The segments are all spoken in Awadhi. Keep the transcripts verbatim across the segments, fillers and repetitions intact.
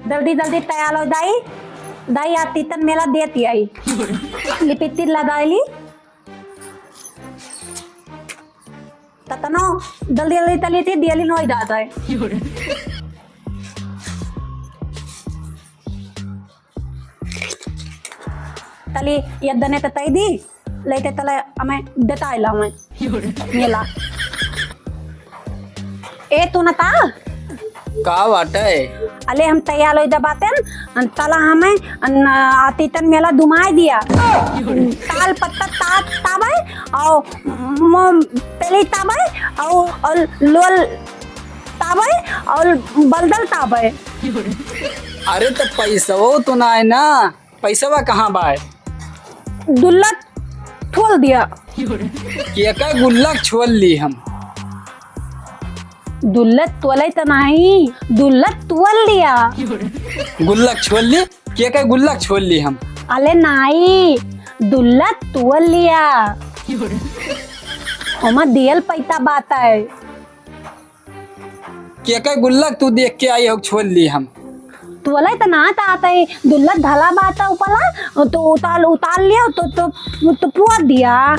जल्दी जल्दी तैयार हो दाई, दाई आ तीतन मेला देती आई। लिपिस्टिक लगाई ली। ततनो जल्दी जल्दी तली थी, दियली नोई दादा है। तली यद्दने त तई दी, लेते तले हमें देता आइला हमें। मेला। ए तू न ता? का बाटे? अले हम तैयार होई दबातेन, तला हमें न, आतीतन मेला दुमाई दिया। ताल पत्ता तात ताबे, और मो-, पेली ताबे, और, और लोल ताबे, और बलदल ताबे। अरे त पैसवो तो ना है ना, पैसवा कहाँ बाय? दुल्लत थोल दिया। केका गुल्लक छोल ली हम? दुल्लत तोले त नाही, दुल्लत तोल दिया। गुल्लक छोल ली? केका गुल्लक छोल ली हम? अले नाही, दुल्लत तोल लिया। ओमा दियल पैता बात है। केकर गुल्लक तू देख के आई हो, छोल ली हम। तोले त ना तात है, दुल्लत धला बात है ऊपला, तो उतार, उतार लियो, तो, तो, तो पुआ दिया।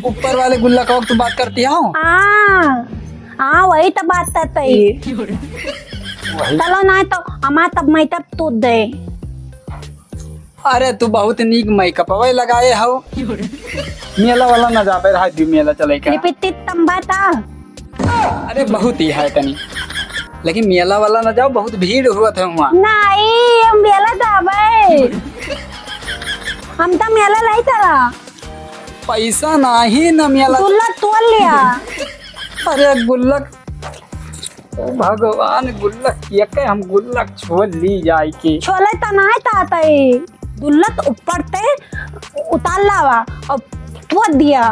ऊपर वाले गुल्लक हो तू बात करती हो? हाँ, हाँ, वही तो बात है। वही। चलो ना तो अमा तब मैं तब तू दे। अरे, तू बहुत नीक मेकअपवे लगाए हौ। मेला वाला न जाबे, रहा दी मेला चले का। लिपिस्टिक तंबा ता। अरे, बहुत ही है तनी, लेकिन मेला वाला न जाओ, बहुत भीड़ हुआ था वहाँ। नहीं, हम मेला जाबे। हम तो मेला लाई तला। पैसा नाही न मेला। गुल्लक तोल लिया। अरे गुल्लक, ओ भगवान, गुल्लक किया के हम गुल्लक छोल ली जाए के। छोले त नाही तात है, गुल्लक ऊपर ते उतार लावा और थोड़ दिया।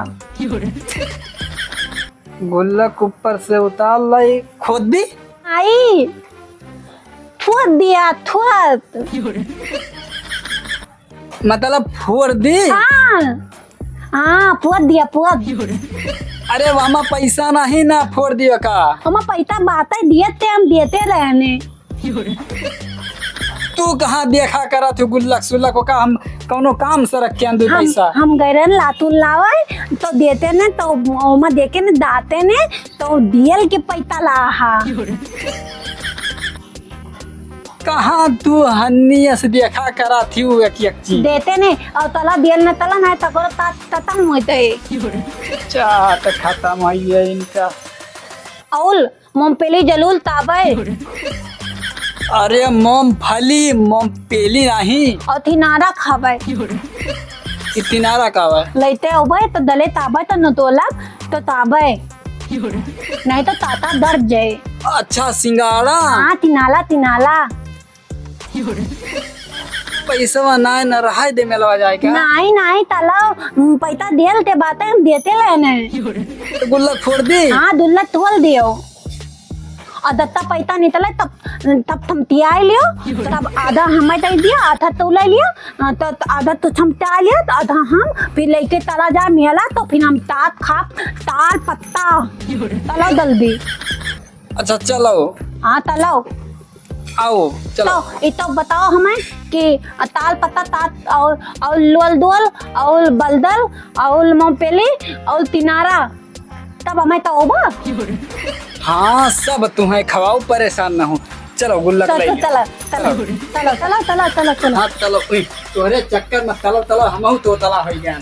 गुल्लक ऊपर से उतार लाई, खोद दी। आई, थोड़ दिया, थोड़। मतलब फोड़ दी? हाँ, हाँ, फोड़ दिया, फोड़। अरे, वामा पैसा नहीं ना, फोड़ दियो का? हमा पैसा बात है, दिए ते हम देते रहने। तू कहाँ देखा करा तू गुल्लक सुल्लक का? हम कौनो काम से रख के आंदू हम, पैसा? हम गैरन लातून लावे, तो देते ने, तो ओमा देके ने, दाते ने, तो दियल के पैसा ला हा। कहाँ तू हन्नी अस देखा करा थी उ एक एक चीज? देते ने, और तला दियल न तला ना, तकरो तात खत्म होते। चाट खत्म होइए इनका। अउल मूंगफली जलूल ताबे। अरे मूंगफली, मूंगफली नहीं। और थिनारा खाबे। ई तिनारा का बा? लइते अउबे तो दले ताबे तो नतोलब तो ताबे। नहीं तो ताता दर्द जाए। अच्छा, सिंगाड़ा? हाँ, तिनाला, तिनाला। पैसवा नाय न रहाय दे मेलवा जाए का? नाई, नाई, तला, उम, पैसा देल ते बातें हम देते लेने। तो गुल्लक फोड़ दी? हाँ, गुल्लक तोल दियो। और दत्ता पैसा निकले तब, तब थमतियाई लियो, तब आधा हमें दे दियो, आधा तू ले लियो, अ, तो आधा तू थमतियाई लियो, तो आधा हम, फिर लेके तला जा मेला, तो फिर हम तात खाप, ताल पत्ता, तला दल दी। अच्छा, चलो। हाँ, तलो। आओ, चलो। तो, ई तो बताओ हमें कि ताल पत्ता तात और, और लोल दोल और बलदल और मोपेली और तिनारा, तब हमें तो होबा। हाँ, सब तुम्हें खवाओ, परेशान न हो। चलो, गुल्लक चलो, ले चलो, लो। चलो, चलो, चलो, चलो, चलो, चलो। हाँ, चलो, उई, तोहरे चक्कर में तलो, तलो, हमहू तो तला हो गया।